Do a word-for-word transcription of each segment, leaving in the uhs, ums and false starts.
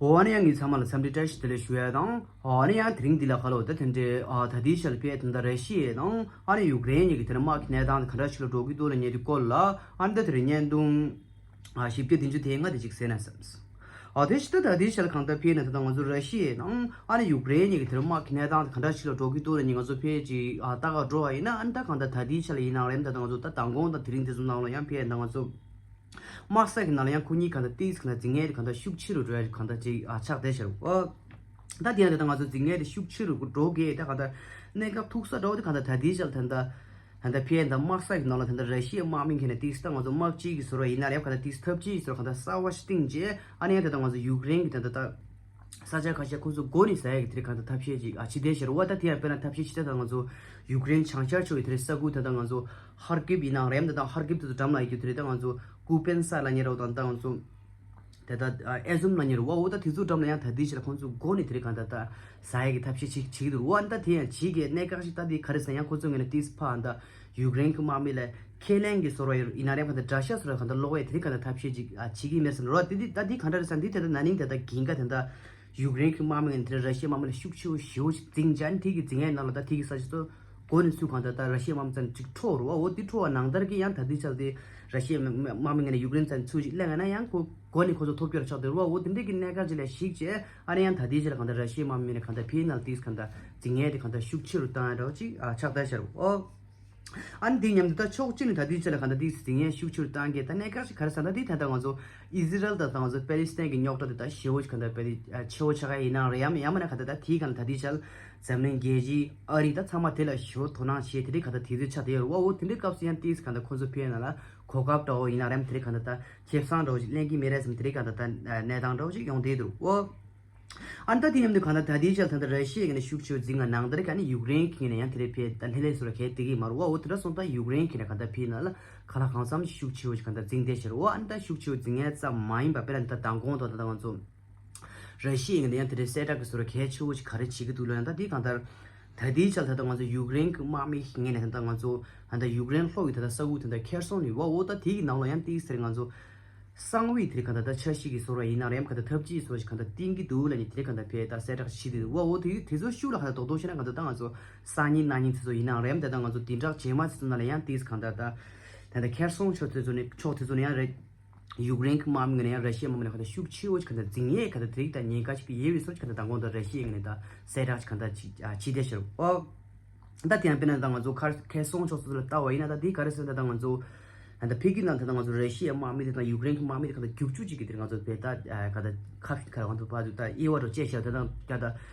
འོ་ཨ་ནི་ཡང་ངས་ཚང་མ་ལ་འཚམས་འདྲི་བཀྲ་ཤིས་བདེ་ལེགས་ཞུ་ཡ་དང་། ཨ་ནི་ཡང་དེ་རིང་འདི་ལ་ཁ་ལོ་ད་དེ་འདྲའི་ཨ་ད་ལྟའི་ཆར་ཕེ་དེ་འདྲ་ར་ཤི་ཡ་དང་ཨ་ནི་ཡུཀ་རེན་གཉིས་ཀྱི་དེ་འདྲ་དམག་གི་གནས་སྟངས་དེ་ག་འདྲ་ཞིག་ལ་འགྲོ་གི་འདུག་ལ་ཉེ་དུས་སྐོར་ལ་ཨ་ནི་ད་དེ་རིང་བརྙན་ཐུང་ཨ་བཞི་བརྒྱ་བདུན་ཅུ་དེ་ལྔ་དེ་ཅིག་གསན་ན་བསམས། ཨ་དེ་ཕྱི་ད་ད་ལྟའི་ཆར་གང་ལྟར་ཕེ་ན་ད་ལྟ་ང་ཚོ་ར་ཤི་ཡ་དང་ཨ་ནི་ཡུཀ་རེན་གཉིས་ཀྱི་དེ་འདྲ་དམག་གི་གནས་སྟངས་དེ་ག་འདྲ་ཞིག་ལ་འགྲོ་གི་འདུག་ལ་ཉེ་ང་ཚོ་ཕེ་ཅིག་ཨ་ལྟ་ག་འགྲོ་བ་ཡིན་ན་ཨ་ནི་ད་གང་ལྟར་ད་ལྟའི་ཆར་ལ་ཡིན་ནའང་རེད་ད་ད་ང་ཚོ་ད་མདང་དགོང་དང་དེ་རིང་དེ་ཚོ་ནང་ལ་ཡང་ཕེ་ད་ང་ཚོ། དམག་ས་གི་ནང་ལ་ཡང་ཁོ་གཉིས་གང་ལྟར་ཏིས་གང་ལྟར་འཛིང་ངེས་དེ་གང་ལྟར་ཤུགས་ཆེ་རུ་འགྲོ་ཡ་གང་ལྟར་ཅིག་ཨ་ཆགས་བསྡད་ཤག་རེད། ཨོ། ད་དེ་ཡང་དེ་ལྟར་ང་ཚོ་འཛིང་ངེས་དེ་ཤུགས་ཆེ་རུ་འགྲོ་གི་ད་གང་ལྟར་གནས་སྐབས་ཐུག་ས་འགྲོ་དེ་གང་ལྟར་ད་ལྟའི་ཆར་ད་ལྟ་ད་ལྟ་ཕེ་ཡ་ད་དམག་ས་གི་ནང་ལ་ད་ལྟ་ར་ཤི་ཡའི་དམག་མི་གི་ནས་ཏིས་ད་ང་ཚོ་དམག་སྤྱི་གི་ཟུར་བ་ཡིན་ན་རེད་གང་ལྟར་ཏིས་ཐབས་ཇུས་ཟུར་གང་ལྟར་གསར་བ་ཞིག་བཏིང་རྗེས་ཨ་ནི་ཡང་དེ་ལྟར་ང་ཚོ་ཡུཀ་རེན་གི་ད་ལྟ་ད། ས་ཆ་ཁ་ཤས་ཁོ་ཚོ་མགོ་ནས་ཟ་ཡ་གི་དེ་རིང་གང་ལྟར་ཐབས་ཤེས་ཅིག་ཨ་བྱེད་བསྡད་ཤག་རེད། འོ་ད་དེ་ཡང་དཔེར་ན་ཐབས་ཤེས་ཅིག་ད་ལྟ་ང་ཚོ་ཡུཀ་རེན་བྱང་ཤར་ཕྱོགས་ཀྱི་དེ་རིང་ས་ཁུལ་ད་ལྟ་ང་ཚོ་ཧར་ཀིབ་ཡིན་ནའང་རེད་ད་ལྟ་ཧར་ཀིབ་དེ་ཚོ་འགྲམ་ལ་ཡོད་རྒྱུ་དེ་རིང་ད་ང་ཚོ་ཀུ་པེན་ས་ལབ་མཁན་རེད་འོ་ད་ལྟ་ང་ཚོ་དེ་ད་ཨེ་ཟུམ་ལབ་མཁན་རེད་བ། འོ་ད་དེ་ཚོ་འགྲམ་ལ་ཡང་ད་ལྟའི་ཆར་ཁོང་ཚོ་མགོ་ནས་དེ་རིང་གང་ལྟར་ད་ཟ་ཡ་གི་ཐབས་ཤེས་ཅིག་བྱེད་ཀྱི་འདུག་འོ་ད་དེ་ཡང་བྱེད་ཀྱི་གནད་འགག་ཅིག་ད་དེ་ག་རེ་ཟེར་ཡང་ཁོ་ཚོ་ངོས་ནས་ཏིས་ཕ་ད་ཡུཀ་རེན་གྱི་དམག་མི་ལ་ཁས་ལེན་གྱི་བཟོ་འདྲ་ཡོད་ཡིན་ན་རེད་གང་ལྟར་དགྲ་ཤ་བཟོ་འདྲ་གང་ལྟར་སློག་ཡས་དེ་རིང་གང་ལྟར་ཐབས་ཤེས་ཅིག་ཨ་བྱེད་ཀྱི་མེད་བསམ་རོ། དེ་དེ་ད་དེ་གང་འདྲ་རེད་ཟེར་ན་དེ་ད་ལྟ་ན་ནིང་ད་ལྟ་གིན་ག་ད་ལྟ་ཡུཀ་རེན་གྱི་དམག་མི་ངན་དེ་ར་ཤི་ཡའི་དམག་མི་ལ་ཤུགས་ཆེ་བོ་ཞེ་བོ་ཅིག་འཛིང་བྱས་ཨ་ནི་དེ་གི་འཛིང་ཡས་ནང་ལ་ད་དེ་གི་ས་ཆ་ཚོ་མགོ་ནས་ཚུར་གང་ལྟར་ད་ར་ཤི་ཡའི་དམག་མི་རྩ་ནས་ཅིག་འཕྲོག་རུ་བ། འོ་དེ་འཕྲོག་པ་ནང་ལྟར་གྱི་ཡང་ད་དེ་ཆར་དེ་ར་ཤི་ཡའི་དམག་མི་ངན་ནས་ཡུཀ་རེན་རྩ་ནས་ཚུར་ཅིག་གླེང་ཡ་ན་ཡང་ཁོ་མགོ་ནས་ཁོ་ཚོ་ཐོབ་རྒྱུ་ར་ཆགས་འདུག་རུ་བ། འོ་དེ་འདྲ་གི་གནད་འགག་ཅིག་ལ་གཞིགས་བྱས་ཨ་ནི་ཡང་ད་དེ་ཆར་གང་ལྟར་ར་ཤི་ཡའི་དམག་མི་ངན་ནས་གང་ལྟར་ཕི་ནལ་ཏིས་གང་ལྟར་འཛིང་ཡས་དེ་གང་ལྟར་ཤུགས་ཆེ་རུ་བཏང་ཡ་འདྲ་བོ་ཅིག་ཨ་ཆགས་བསྡད་ཤག་རུ་བ། ཨ་ནི་དེ་མཉམ་དུ་ད་ཕྱོགས་གཅིག་ནས་ད་ལྟའི་ཆ་ལ་གང་ལྟར་ཏིས་འཛིང་ཡས་ཤུགས་ཆེ་རུ་བཏང་གི་ད་གནད་འགག་ཅིག་ག་རེ་ཟེར་ན་དེ་ད་ལྟ་ང་ཚོ་ཨི་ཟི་རལ་དང་ད་ང་ཚོ་པེ་ལི་སི་ཐན་གྱི་རྙོག་དྲ་དེ་ད་ཞེ་བོ་ཅིག་གང་ལྟར་པེ་ལི་ཨ་ཆེ་བོ་ཆགས་ཡ་ཡིན་ནའང་རེད་ཡང་ཡང་མིན་ན་གང་ལྟར་ད་དེའི་གང་ལ་ད་ལྟའི་ཆ་ལ་འཛམ་གླིང་རྒྱལ་སྤྱི་ཨ་རི་ད་ཚང་མ་དེ་ལ་ཞེ་བོ་དོ་སྣང་བྱེད་དེ་རིགས་གང་ལྟར་དུས་ཚོད་ཆགས་བསྡད་ཡོད་རེད་བ། འོ་དེ་འདྲའི་སྐབས་སུ་ཡང་ཏིས་གང་ལྟར་ཁོ་ཚོ་ཕེབས་ཡོང་ན་ལ་གོ་སྐབས་འདྲ་བོ་ཡིན་ན་རེད་དེ་རིགས་གང་ལྟར་ད་ཁེ་བཟང་འདྲ་བོ་ཅིག་ལེན་གྱི་མེད་རེད་བསམ་དེ་རིགས་གང་ལྟར་ད་གནས་སྟངས་འདྲ་བོ་ཅིག་ཡོང་བསྡད་འདུག་འོ། ཨ་ནི་ད་དེ་མཉམ་དུ་གང་ལྟར་ད་ལྟའི་ཆར་ད་ལྟ་ར་ཤི་ཡའི་ངོས་ནས་ཤུགས་ཆེ་བོ་འཛིང་ང་ནང་ལྟར་ག་ནི་ཡུཀ་རེན་གྱི་ངོས་ནས་ཡང་དེ་རེད་ཕེ་ད་ལྷེ་ལྷེ་སུ་ར་གས་དེ་གི་མ་རུ་བ། འོ་དེ་འདྲ་སོང་ད་ཡུཀ་རེན་གྱི་ནས་གང་ལྟར་ཕེ་ན་ལ་ཁ་ལག་གང་འཚམ་ཤུགས་ཆེ་བོ་ཞིག་གང་ལྟར་འཛིང་བསྡད་ཤར་བ། ཨ་ནི་ད་ཤུགས་ཆེ་བོ་འཛིང་ཡས་ཙམ་མ་ཡིན་པ་དཔེར་ན་ད་མདང་དགོང་དང་ད་ལྟ་ང་ཚོ་ར་ཤི་ཡའི་ངོས་ནས་ཡང་དེ་རེད་གསལ་བསྒྲགས་གི་སུ་ར་གས་ཆེ་བོ་ཞིག་ག་རེ་བྱེད་ཀྱི་འདུག་ལ་ཡང་ད་དེ་གང་ལྟར་ད་ལྟའི་ཆར་ད་ལྟ་ང་ཚོ་ཡུཀ་རེན་གྱི་དམག་མི་ཞིག་ངོས་ནས་ད་ལྟ་ང་ཚོ་ད་ལྟ་ཡུཀ་རེན་ལྷོ་ཡི་ད་ལྟ་ས་ཁུལ་ད་ལྟ་ཁེར་སོང་ནས་བ། འོ་ད་དེ་གི་ནང་ལ་ཡང་ཏིས་ཟེར་ང་ཚོ། གསང་བའི་དེ་རིང་གང་ལྟར་ད་འཆར་གཞི་གི་བཟོ་འདྲ་ཡིན་ན་རེད་གང་ལྟར་ཐབས་ཇུས་བཟོ་ཞིག་གང་ལྟར་བཏིང་གི་འདུག་ལབ་ནས་དེ་རིང་གང་ལྟར་ཕེ་ད་གསལ་བསྒྲགས་བྱས་ཏེ་འདུག་བ། འོ་དེ་དེ་ཚོ་ཤུགས་ལ་གང་ལྟར་རྡོག་རྡོག་བཤད་ན་གང་ལྟར་ད་ང་ཚོ་སང་ཉིན་གནངས་ཉིན་དེ་ཚོ་ཡིན་ན་རེད་ད་ད་ང་ཚོ་བདུན་ཕྲག་རྗེས་མ་དེ་ཚོ་ནང་ལ་ཡང་ཏིས་གང་ལྟར་ད་ད་ད་ཁེར་སོང་ཕྱོགས་དེ་ཚོ་ནས་ཕྱོགས་དེ་ཚོ་ནས་ཡང་རེད། ཡུཀ་རེན་གྱི་དམག་མི་ངོས་ནས་ཡང་ར་ཤི་ཡའི་དམག་མི་ལ་གང་ལྟར་ཤུགས་ཆེ་བོ་ཞིག་གང་ལྟར་འཛིང་ཡས་གང་ལྟར་དེ་རིང་ད་ཉེན་ཁ་ཞིག་ཡོད་པའི་བཟོ་ཞིག་གང་ལྟར་མདང་དགོང་ད་ར་ཤི་ཡའི་ངོས་ནས་ད་གསལ་བསྒྲགས་ཞིག་གང་ལྟར་ཅིག་བྱས་བསྡད་ཤར་བ། ད་དེ་ཡང་དཔེར་ན་ད་ང་ཚོ་ཁར་ཁེ་སོང་ཕྱོགས་སུ་ལ་ལྟ་བ་ཡིན་ན་ད་དེ་ག་རེ་ཟེར་ན་ད་ང་ཚོ་ད་ཕི་གི་ནང་ད་ང་ཚོ་ར་ཤི་ཡའི་དམག་མི་དེ་དང་ཡུཀ་རེན་གྱི་དམག་མི་དེ་ག་ད་རྒྱུག་ཆུ་གཅིག་གི་དེར་ང་ཚོ་བེ་ད་ག་ད་ཁ་ཕྱིར་ཁ་ང་ཚོ་ཕ་ཚོ་ད་ཨི་བ་རོ་ཅེ་ཤ་ད་ད་ག་ད་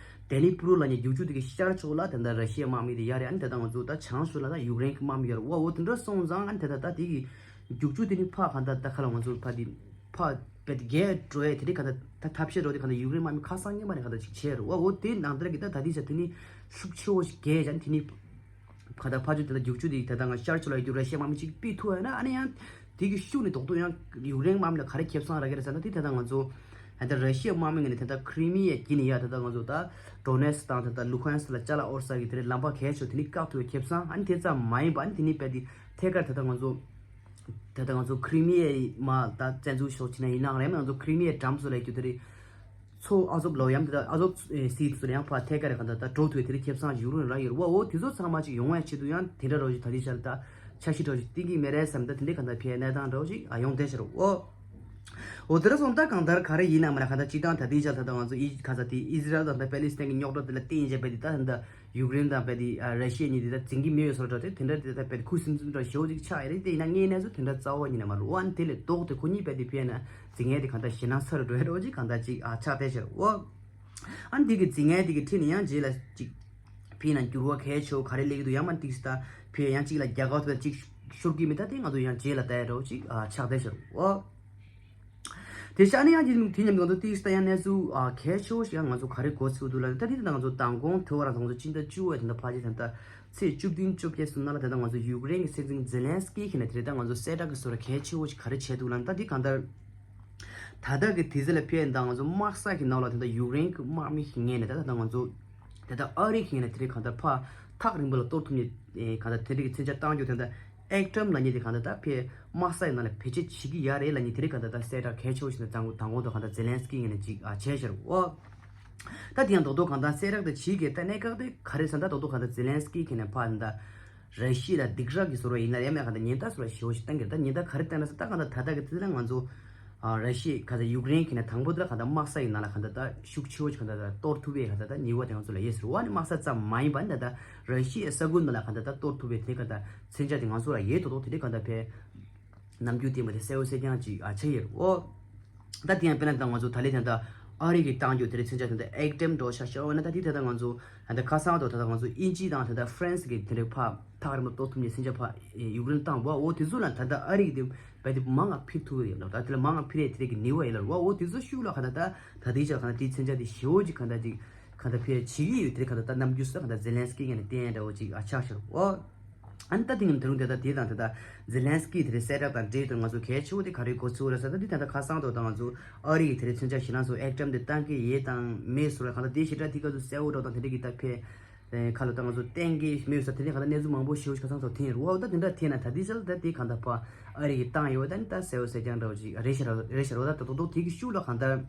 དེ་ནི་པུ་རུ་ལ་ཉེ་རྒྱུག་ཆུ་དེ་གི་ཤར་ཕྱོགས་ལ་ད་ད་ར་ཤི་ཡའི་དམག་མི་དེ་ཡར་རེད། ཨ་ནི་ད་ད་ང་ཚོ་ད་བྱང་ཕྱོགས་ལ་ད་ཡུཀ་རེན་གྱི་དམག་མི་ཡར་བ། འོ་དེ་འདྲ་སོང་ཙང་ཨ་ནི་ད་ད་ད་དེ་གི་རྒྱུག་ཆུ་དེ་ནི་ཕ་ག་ད་ད་ཁ་ལ་ང་ཚོ་ཕ་དེ། ཕ་བེད་རྒྱས་འགྲོ་ཡས་དེ་རིང་ག་ད་ད་ཐབས་ཤེས་འགྲོ་དེ་ག་ད་ཡུཀ་རེན་དམག་མི་ཁ་སང་ཉིན་མ་ནས་ག་ད་ཅིག་བྱས་རུ་བ། འོ་དེ་ནང་ལྟར་གི་ད་ད་དེ་ཆ་དེ་ནི་ཤུགས་ཆེ་བོ་ཞིག་རྒྱས་ཀྱང་དེ་ནི་ག་ད་ཕ་ཆུ་དེ་ད་རྒྱུག་ཆུ་དེ་ད་ད་ང་ཤར་ཕྱོགས་ལ་ཡོད་རྒྱུ་ར་ཤི་ཡའི་དམག་མི་ཅིག་ཕུད་ཐུབ་ཡ་ན་ཨ་ནི་ཡང་དེ་གི་ཤུགས་ནི་རྡོག་རྡོག་ཡང་ཡུཀ་རེན་དམག་མི་ལ་ག་རེ་ཁེ་བཟང་རག་གི་རེད་ཟེར་ན་དེ་ད་ད་ང་ཚོ་ད་ད་ར་ཤི་ཡའི་དམག་མི་ངོས་ནས་ད་ད་ཁྲི་མི་ཡའི་དཀྱིལ་ནས་ཡ་ད་ད་ང་ཚོ་ད་ཌོ་ནེ་སི་དང་ད་ད་ལུ་ཧན་སི་ལ་ཅ་ལག་དབོར་ས་གི་དེ་རིང་ལམ་པ་གལ་ཆེ་དེ་ནི་བཀག་ཐུབ་པའི་ཁེ་བཟང་ཨ་ནི་དེ་ཙམ་མ་ཡིན་པ་ཨ་ནི་དེ་ནི་དཔེ་དེ་ཐད་ཀར་ད་ད་ང་ཚོ། ད་ལྟ་ང་ཚོ་ཁྲི་མི་ཡའི་མ་ད་བཙན་འཛུལ་ཕྱོགས་ཕྱིན་ན་ཡིན་ནའང་རེད། ང་ཚོ་ཁྲི་མི་ཡའི་འགྲམ་སུ་ལ་ཡོད་རྒྱུ་དེ་རེད། མཚོ་ཨ་ཟོབ་ལོ་ཡམ་དེ་ད་ཨ་ཟོབ་སི་དེ་ཚོ་ལ་ཡང་ཕར་ཐད་ཀར་གང་ལྟར་ད་འགྲོ་ཐུབ་དེ་རེད། ཁེ་བཟང་ཡུ་རོ་ར་ཡོད་རེད་བ། འོ་དེ་ཚོ་ཚང་མ་ཅིག་ཡོང་བའི་ཆེད་དུ་ཡང་དེ་འདྲ་རོ་ཞིག་ད་དེ་ཆར་ད་འཆར་གཞི་རོ་ཞིག་བཏིང་གི་མེད་རེད་བསམ། ད་དེ་འདྲའི་གང་ལྟར་ཕེ་གནས་སྟངས་རོ་ཞིག་ཨ་ཡོང་བསྡད་ཤག་རོ། འོ་དེ་འདྲ་སོང་ད་གང་ལྟར་ག་རེ་ཡིན་ན་མ་ན་གང་ལྟར་སྤྱི་བཏང་ད་དེ་ཆར་ད་ལྟ་ང་ཚོ་ཨི་ཁ་ས་དེ་ཨི་ཟི་རལ་དང་ད་པེ་ལི་སི་ཐན་གྱི་རྙོག་དྲ་དེ་ལ་བརྟེན་བྱས་པ་དེ་ད་ད་ཡུཀ་རེན་དང་བལ་ཏེ་ཨ་ར་ཤི་ཡ་གཉིས་དེ་ད་འཛིང་གི་མེད་པའི་བཟོ་འདྲ་དེ་དེ་འདྲ་དེ་ད་བལ་ཏེ་ཁུ་སིམ་སིམ་འདྲ་ཞེ་པོ་ཅིག་ཆགས་ཡོད་རེད། དེ་ཡིན་ན་དངོས་གནས་སུ་དེ་འདྲ་རྩ་བ་ཉིད་ནས་མ་རེད། འོ་ཨ་ནི་དེ་ལས་ལྡོག་སྟེ་ཁོ་གཉིས་བལ་ཏེ་ཕེ་ན་འཛིང་ངན་དེ་གང་ལྟར་ཞེད་སྣང་ཚ་རུ་འགྲོ་ཡ་འདྲ་བོ་ཅིག་གང་ལྟར་ཅིག་ཨ་ཆགས་བསྡད་ཤག་འོ་ཨ་ནི་དེ་གི་འཛིང་ངན་དེ་གི་འཁྲིས་ནས་ཡང་རྗེས་ལ་ཅིག་ཕེ་ན་འགྱུར་བ་གལ་ཆེ་བོ་ག་རེ་སླེབས་ཀྱི་འདུག་ཡང་མ་ཏིག་སི་ད་ཕེ་ཡང་ཅིག་ལ་རྒྱ་གར་དུ་ཅིག་ཤོར་གྱི་མེད། ད་དེ་ང་ཚོ་ཡང་རྗེས་ལ་ལྟ་ཡ་འདྲ་བོ་ཅིག་ཨ་ཆགས་བསྡད་ཤག་འོ། དེ་ཤ་ནི་ཡང་དེ་དེ་མཉམ་དུ་ང་ཚོ་ཏིག་ས་ཡང་གནས་ཚུལ་ཨ་གལ་ཆེ་བོ་ཞིག་ཡང་ང་ཚོ་ག་རེ་གོ་ཚུལ་འདུག་ལ། ད་དེ་ད་ང་ཚོ་མདང་དགོང་དེ་བར་ང་ཚོ་སྤྱི་ཟླ་བཅུ་བའི་ད་ལྟ་ཕལ་ཆེར་ད་ལྟ་ཚེས་བཅུ་བདུན་བཅོ་བརྒྱད་སོང་ན་ལ་ད་ལྟ་ང་ཚོ་ཡུཀ་རེན་གྱི་སྲིད་འཛིན་ཛེ་ལན་སི་ཀི་གིས་ནས་དེ་རེད། ད་ང་ཚོ་གསལ་བསྒྲགས་ཀྱི་བཟོ་འདྲ་གལ་ཆེ་བོ་ཞིག་ག་རེ་བྱས་འདུག་ལ། ད་དེ་གང་ལྟར་ད་ལྟ་གི་དུས་ཚོད་ལ་ཕེབས་ད་ང་ཚོ་དམག་ས་གི་ནང་ལ་ད་ལྟ་ཡུཀ་རེན་གྱི་དམག་མི་ཞིག་ངེས་ནས་ད་ལྟ་ང་ཚོ་ད་ལྟ་ཨ་རི་གིས་ནས་དེ་རེད་གང་ལྟར་ཕར་ཐག་རིང་པོ་ལ་གཏོར་ཐུབ་ནས་གང་ལྟར་དེ་འདྲ་གི་མཚོན་ཆ་བཏང་རྒྱུ་དེ་ད། ཨེག་ཊམ་ལབ་མཁན་དེ་གང་ལྟར་ད་ཕའི་དམག་ས་ཡི་ནང་ལ་བེད་སྤྱོད་བྱེད་ཀྱི་ཡོད་རེད་ལབ་མཁན་དེ་རིགས་གང་ལྟར་ད་གསལ་བསྒྲགས་གལ་ཆེ་བོ་ཞིག་ནས་དང་དང་གོང་དུ་གང་ལྟར་ཛེ་ལན་སི་ཀི་ངོས་ནས་ཅིག་ཨ་བྱས་ཤར་འོ། ད་དེ་ཡང་རྡོག་རྡོག་གང་ལྟར་གསལ་བསྒྲགས་དེ་བྱེད་ཀྱི་ད་གནད་འགག་དེ་ག་རེ་ཟེར་ན་ད་རྡོག་རྡོག་གང་ལྟར་ཛེ་ལན་སི་ཀི་ངོས་ནས་ཕར་ད་ར་ཤི་ཡ་ལ་སྡིགས་ར་གི་བཟོ་འདྲ་ཡིན་ན་ཡང་མེད་གང་ལྟར་ཉེན་བརྡ་བཟོ་འདྲ་ཞེ་བོ་ཞིག་བཏང་གི་རེད། ད་ཉེན་བརྡ་ག་རེ་བཏང་ན་ཟེར་ད་གང་ལྟར་ད་ལྟ་གི་དུས་ལ་ང་ཚོ་ཨ་ར་ཤི་ཡ་གང་ལྟར་ཡུཀ་རེན་གྱི་ནས་དང་པོ་དེ་ལ་གང་ལྟར་དམག་ས་ཡི་ནང་ལ་གང་ལྟར་ད་ཤུགས་ཆེ་བོ་ཞིག་གང་ལྟར་ད་གཏོར་ཐུབ་པའི་གང་ལྟར་ད་ནུས་པ་དེ་ང་ཚོ་ལ་ཡོད་ཟེར་བ་ནི་དམག་ས་ཙམ་མ་ཡིན་པ་ནི་ད་ལྟ་ར་ཤི་ཡའི་ས་ཁུལ་ནང་ལ་གང་ལྟར་ད་གཏོར་ཐུབ་པའི་དེ་གང་ལྟར་མཚོན་ཆ་དེ་ང་ཚོ་ལ་ཡོད་དོ་དོ་དེ་འདྲའི་གང་ལྟར་ཕའི་ནམ་རྒྱུན་བསྟན་པ་དེ་གསལ་བོ་གསལ་རྐྱང་ཅིག་ཨ་ཆགས་ཡོད་རེད་འོ། ད་དེ་ཡང་དཔེར་ན་ད་ང་ཚོ་ད་ལན་དེ་འདྲ་ཨ་རི་གི་བཏང་རྒྱུ་དེ་རིགས་མཚོན་ཆ་དེ་འདྲ་ཨེག་ཊམ་འགྲོ་ཤག་ཤག་འོ་ན་ད་དེ་དེ་འདྲ་ང་ཚོ་ད་ལྟ་ཁ་སང་དུ་ད་ལྟ་ང་ཚོ་དབྱིན་ཇི་དང་ད་ལྟ་ཧྥ་རན་སི་གི་དེ་འདྲའི་ཕ་ཐག་རིང་པོ་གཏོར་ཐུབ་མཁན་མཚོན་ཆ་ཕ་ཡུཀ་རེན་བཏང་བ་འོ་དེ་ཚོ་ལ་ད་ལྟ་ཨ་རི་གི་དེ་བས་དེ་མང་ང་ཕིར་ཐུབ་ཡོད་ལ་ད་དེ་ལ་མང་ང་ཕིར་ཡས་དེ་རིགས་ཀྱི་ནུས་པ་ཡོད་ལ་རུ་བ་འོ་དེ་ཚོ་ཤུགས་ལ་ག་ད་ད་ད་དེ་ཆ་ག་ད་དེ་མཚོན་ཆ་དེ་ཞེ་བོ་ཅིག་ག་ད་ཅིག་ག་ད་ཕེ་བྱེད་ཀྱི་ཡོད་དེ་ག་ད་ད་ནམ་རྒྱུན་ས་ག་ད་ཛེ་ལན་སི་ཀི་ངོས་ནས་བསྟན་འདྲ་བོ་ཅིག་ཨ་ཆགས་ཤག་འོ། ཨ་ནི་ད་དེ་ངས་ད་རུང་དེ་ད་དེ་དང་དེ་ད་ཛེ་ལན་སི་ཀི་དེ་རེད་གསལ་བསྒྲགས་དང་འབྲེལ་དུ་ང་ཚོ་གལ་ཆེ་བོ་དེ་ག་རེ་གོ་ཚུལ་རེད་ཟེར་ན་དེ་ད་ད་ཁ་སང་དུ་ད་ང་ཚོ་ཨ་རི་ཡི་དེ་རེད་མཚོན་ཆ་ཞེད་སྣང་ཚོ་ཨེག་ཊམ་དེ་བཏང་གི་ཡོད་དང་མེད་ཟེར་བ་གང་ལྟར་དེ་ཞེ་དྲག་དེ་ག་ཚོད་གསལ་བོ་འགྲོ་དང་དེ་འདྲ་གི་ད་ཕེ་ཁ་ལོ་ད་ང་ཚོ་བསྟན་གི་མེད་ཟེར་དེ་འདྲ་གང་ལྟར་གནས་ཚུལ་མང་པོ་ཞེ་བོ་ཞིག་ཁ་སང་ཚོ་ཐེན་རུ་བ་ད་དེ་འདྲ་ཐེན་ན་ད་དེ་ཟེར་ད་དེ་གང་ལྟར་ཕ་ཨ་རི་ཡི་བཏང་ཡོད་ད་ནི་ད་གསལ་བོ་གསལ་རྐྱང་འདྲ་བོ་ཅིག་རེད་ཤ་རེད་ཤ་རོ་ད་ད་དོ་དོ་དེ་གི་ཤུགས་ལ་གང་ལྟར་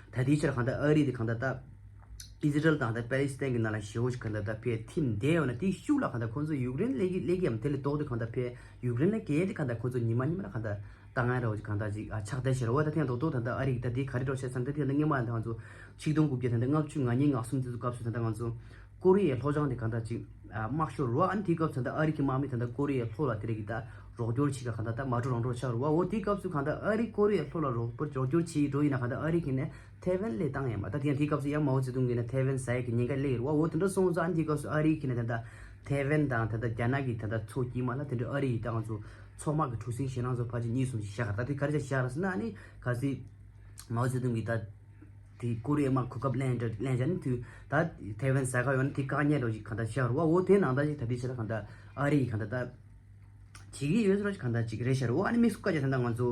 ད་དེ་ཕྱིར་གང་ལྟར་ཨ་རི་དེ་གང་ལྟར་ད། ཨི་ཟི་རལ་དང་ད་པེ་ལི་སི་ཐན་གྱི་ནང་ལ་ཞེ་བོ་ཞིག་གང་ལྟར་ད་ཕེ་ཐིམ་བསྡད་ཡོད་ན་དེའི་ཤུགས་ལ་གང་ལྟར་ཁོང་ཚོ་ཡུཀ་རེན་སླེབས་ཀྱི་སླེབས་ཀྱི་ཡམ་དེ་ལས་ལྡོག་སྟེ་གང་ལྟར་ཕེ་ཡུཀ་རེན་ལ་གལ་ཏེ་གང་ལྟར་ཁོང་ཚོ་ཉི་མ་ཉི་མ་ལ་གང་ལྟར་ད་ང་ར་བ་ཅིག་གང་ལྟར་ཅིག་ཨ་ཆགས་བསྡད་ཤེས་ར་བ་ད་ཐེངས་རྡོག་རྡོག་ད་ལྟ་ཨ་རི་གི་ད་དེ་ག་རེ་འགྲོ་བཤད་ཚར་ད་དེ་ད་སྔོན་མ་ད་ང་ཚོ་ཆིག་སྟོང་དགུ་བརྒྱ་ད་ལྟ་ལྔ་བཅུ་ང་གཉིས་ང་གསུམ་དེ་ཚོ་སྐབས་སུ་ད་ལྟ་ང་ཚོ་ཀོ་རི་ཡའི་ལྷོ་བྱང་དེ་གང་ལྟར་ཅིག་ཨ་དམག་ཤོར་ར་བ་ཨ་ནི་དེའི་སྐབས་སུ་ད་ལྟ་ཨ་རི་གི་དམག་མི་ད་ལྟ་ཀོ་རི་ཡའི་ལྷོ་ལ་དེ་རིགས་ཀྱི་ད་རོགས་སྐྱོར་བྱེད་ག་གང་ལྟར་ད་མ་འགྲོ་རང་འགྲོ་ཆགས་ར་བ་འོ་དེའི་སྐབས་སུ་གང་ལྟར་ཨ་རི་ཀོ་རི་ཡའི་ལྷོ་ལ་རོགས་པ་རོགས་སྐྱོར་བྱེད་འགྲོ་ཡིན་ན་གང་ལྟར་ཨ་རི་གི་ནས། ཐེ་ཝན་སླེབས་བཏང་ཡང་མ་ད་དེ་ཡང་དེའི་སྐབས་སུ་ཡང་མའོ་ཙེ་ཏུང་གིས་ན་ཐེ་ཝན་ཟ་ཡག་གི་ཉེན་ཁ་སླེབས་ཡོད་རེད་བ། འོ་དེ་འདྲ་སོང་ཙང་ཨ་ནི་དེའི་སྐབས་སུ་ཨ་རི་གིས་ན་ད་ལྟ་ཐེ་ཝན་དང་ད་ལྟ་རྒྱ་ནག་གི་ད་ལྟ་མཚོ་དཀྱིལ་མ་ལ་དེ་འདྲ་ཨ་རི་ཡིས་ད་ང་ཚོ་མཚོ་དམག་གི་གྲུ་གཟིངས་ཞེད་སྣང་ཚོ་ཕལ་ཆེར་གཉིས་གསུམ་ཞིག་བཞག་ད་དེ་ག་རེ་བྱས་བཞག་རེད་ཟེར་ན་ཨ་ནི་གལ་སྲིད་མའོ་ཙེ་ཏུང་གིས་ད་དེ་ཀོ་རི་ཡའི་དམག་གོ་སྐབས་ལེན་འདྲ་ལེན་བྱས་ནི་དུས་ད་ཐེ་ཝན་ཟ་ག་ཡོང་ནི་དེ་བཀག་ཉར་འདྲ་ཞིག་གང་ལྟར་བཞག་རེད་བ། འོ་དེ་ནང་ལྟར་ཞིག་ད་དེ་ཕྱིར་གང་ལྟར་ཨ་རི་ཡིས་གང་ལྟར་ད། བྱེད་ཀྱི་ཡོད་ཟེར་བ་ཞིག་གང་ལྟར་ཅིག་རེད་ཤག་རེད་བ། ཨ་ནི་དམིགས་སུ་བཀར་བྱས་ད་ལྟ་ང་ཚོ་